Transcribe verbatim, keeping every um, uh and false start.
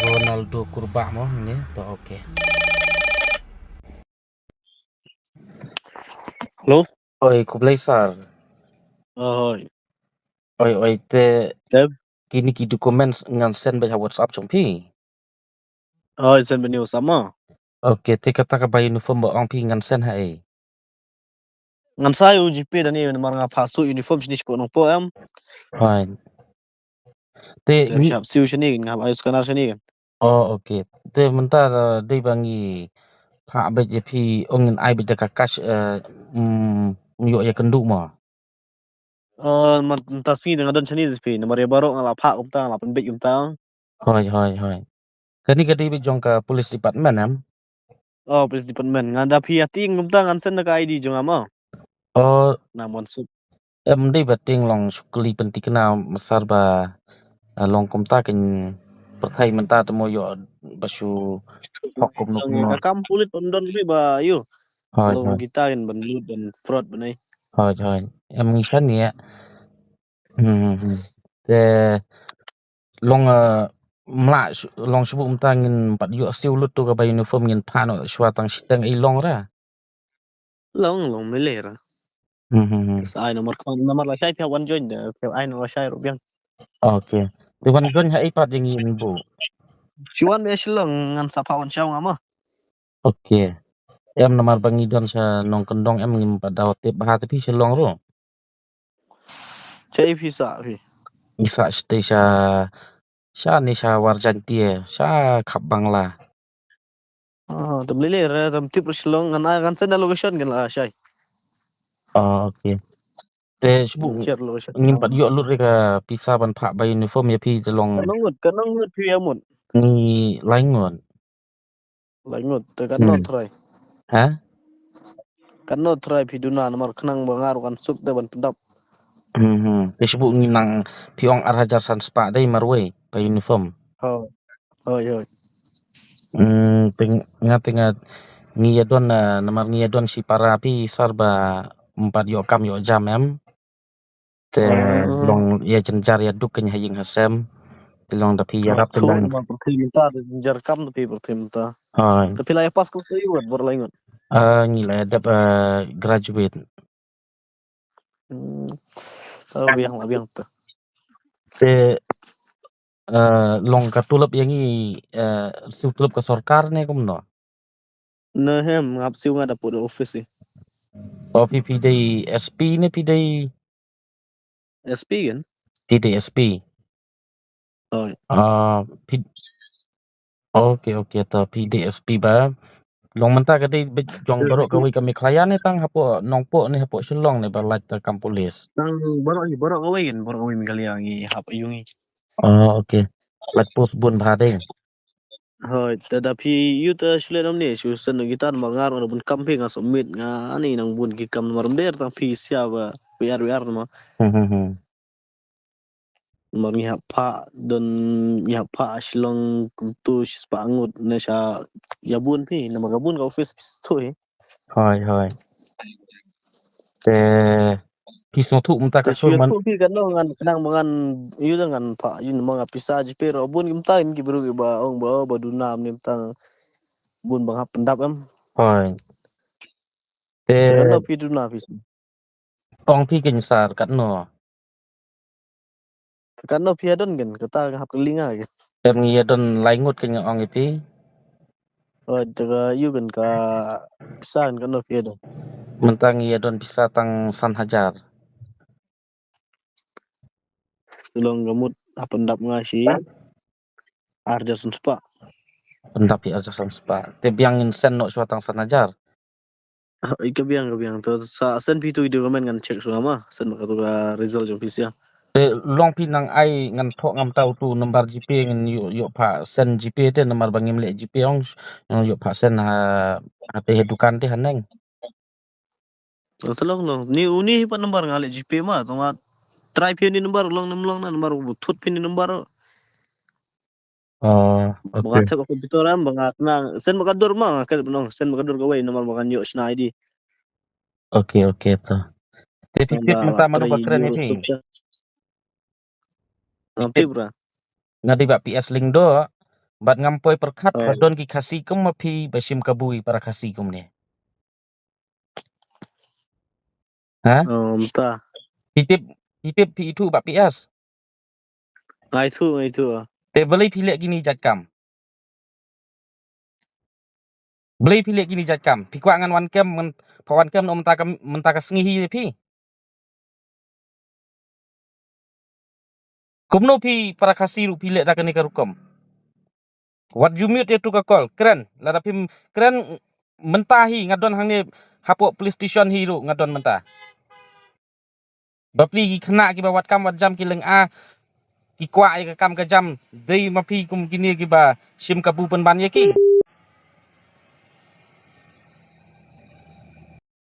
Ronaldo Kurbah mo ne, to okay. Hello? Oi, khublei sir. Oi. Oi, oi, te Tep? Kini ki documents ngan send beit ha WhatsApp jong phi. Oi, send beit ha WhatsApp mo. Okay, te kata kaba uniform ba ong phi ngan send ha ei? Ngan sa ïa u GPay da ni namar nga phah suit uniform shini shapoh Nongpoh em. Right. Te te ni hap siew shini, nga hap ai scanner shini kan. Oh, okay. Te mynta, eh, dei ba ngi phah beit ïa phi, ong ngin ai beit da ka cash, eh, mm, ïoh ïa kynduh mo? Eh, mynta sngi da nga don shini da phi, namar ïa baroh nga la phah kumta, nga la pynbeit kumta. Hoi, hoi, hoi. Kani ka dei beit jong ka police department em? Oh, police department. Nga da phi ïa tieng kumta ngan send da ka ID jong nga mo. Oh. Na mon suk. Em dei ba tieng long shu kylli pynthikna ma sir ba, eh, long kumta kein pyrthei mynta te mo ïoh ba shu hok kumno kumno. Ka kam pulit pyndonkam ba ïoh. Hoi, hoi. Long kita kein ban lut ban fraud ban ai. Hoi, hoi. Em ngi shan ïa. Hmm, hmm, hmm. Te long, eh, mla sh-, long shu buh mynta ngin pat ïoh siew lut tu kaba uniform ngin phah noh shuwa tang shiteng i long ra. Long, long mele ra. Hmm, hmm, hmm. Sa ai namar kham, namar la shai phi wan join da, phi ai namar shai ruh biang. Okay. Te wan join ha i pat ïa ngi in buh. Shu wan me Shillong ngan sa phah wan shaw nga ma. Okay. Em namar ba ngi don sha Nongkyndong em ngim pat daw tip bha te phi Shillong ruh. Shai phi sa phi. Isa shtei sha, sha ni sha Warjaiñtia, sha khap Bangla. Ah, tam lele re, tam tip re Shillong, ngan ai, ngan send da location kan la shai. Ah, okay. Te shu buh share location. Ngim pat ïoh lut re ka pisa ban phah ba uniform ïa phi te long. Ka nong ngut, ka nong ngut phi ïa mut. Ngi lai ngut. Lai ngut, te katno trai. Ha? Katno trai phi duna namar khnang ba nga ruh kan suk te ban pyndap. Hmm, hmm. Te shu buh ngi nang phi ong ar hajar san spah dei marwei ka uniform. Ho. Hoi, hoi. Hmm, te nga te nga ngi ïa don, eh, namar ngi ïa don shi para phi sir ba ym pat ïoh kam ïoh jam em. Te long ïa jynjar ïa duk kein ha ïing ha sem. Te long da phi ïarap te long. Ba pyrthei mynta da jynjar kam da phi pyrthei mynta. Hoi. Te phi la ïa pass course ïa wat bor lai ngut. Ah, ngi la ïa dep, eh, graduate. Hmm. Oh, biang la biang te. Te, eh, long ka tulop ïa ngi, eh, siew tulop ka sorkar ne kumno? Ne hem, ngap siew nga da put office. Oh, phi, phi dei SP ne phi dei? SP kan? Phi dei SP. Oh. Ah, phi, okay, okay, to phi dei SP ba. Long mynta ka dei beit jong baroh kawei ka Meghalaya ne tang hapoh Nongpoh ne hapoh Shillong ne ba lait da kam police. Tang baroh hi, baroh kawei kan, baroh kawei Meghalaya ngi hap ïa ngi. Oh, okay. Lait post bun bha dei. Hoi, te da phi ïoh te shu leh namar ne, shu send noh kita namar nga ruh nga bun kam phi nga submit nga ani nang bun ki kam namar ym dei tang phi sia ba wiar wiar namar. Hmm, hmm, hmm. Namar ngi hap phah don ngi hap phah Shillong kumtu shispah ngut ne sha ïa bun phi namar ka bun ka office phi shu hi. Hoi, hoi. Te phi sngewthuh mynta ka sur man. Phi kan nang ngan khnang ma ngan ïoh da ngan phah ïoh ma nga pisa GPay ruh bun ki mynta ki briew kiba ong ba ba duna mynta bun ba nga hap pyndap em. Hoi. Te katno phi duna phi? Ong phi kein sir katno? Katno phi ïa don kein kata nga hap kylli nga kein. Em ngi ïa don lai ngut kein nga ong ïa phi. Oh, te ka ïoh kein ka pisa kein katno phi ïa don? Mynta ngi ïa don pisa tang san hajar. Te long ka mut hap pyndap nga shi ar hajar san spah. Pyndap ïa ar hajar san spah. Te biang ngin send noh shuwa tang san hajar. Ah, ka biang, ka biang. To sa send phi tu i document ngan check shuwa ma. Send ma ka tu ka result jong phi sia. Te long phi nang ai ngan thoh ngam tau tu number GPay ngan ïoh, ïoh phah send GPay te namar ba ngim leh GPay ong ngan ïoh phah send ha, ha te ha dukan te haneng. To long long. Ni uni hi pat number nga leh GPay ma. To nga try phi ni number long nem long na number bu thut phi ni number. Oh, okay. Ba nga thep ha computer am, ba nga tnang. Send ba ka dur ma, nga klet ba nong. Send ba ka dur kawei, namar ba kan ïoh shna ID. Okay, okay, to. Te phi tip mynta mano ba kren ïa phi? Nga tip ra. Nga dei ba P S Lyngdoh. Bad ngam poi pyrkhat ba don ki Khasi kum ma phi ba shim kabu ïa para Khasi kumne. Ha? Phi tip, phi tip, phi ithuh Bah P S? Nga ithuh, nga ithuh. Te balei phi leh kine ki jait kam? Balei phi leh kine ki jait kam? Phi kwah ngan wan kem, ngan, phi wan kem noh mynta ka, mynta ka sngi hi ïa phi? Kumno phi para Khasi ruh phi leh da kane ka rukom? Wat ju mute ïa tu ka call. Kren, lada phim kren mynta hi nga don hangne hapoh police station hi ruh nga don mynta. Bapli ki khynnah kiba wat kam wat jam ki lynga, ki kwah ïa ka kam ka jam, dei ma phi kum kine kiba shim kabu pynban ïa ki.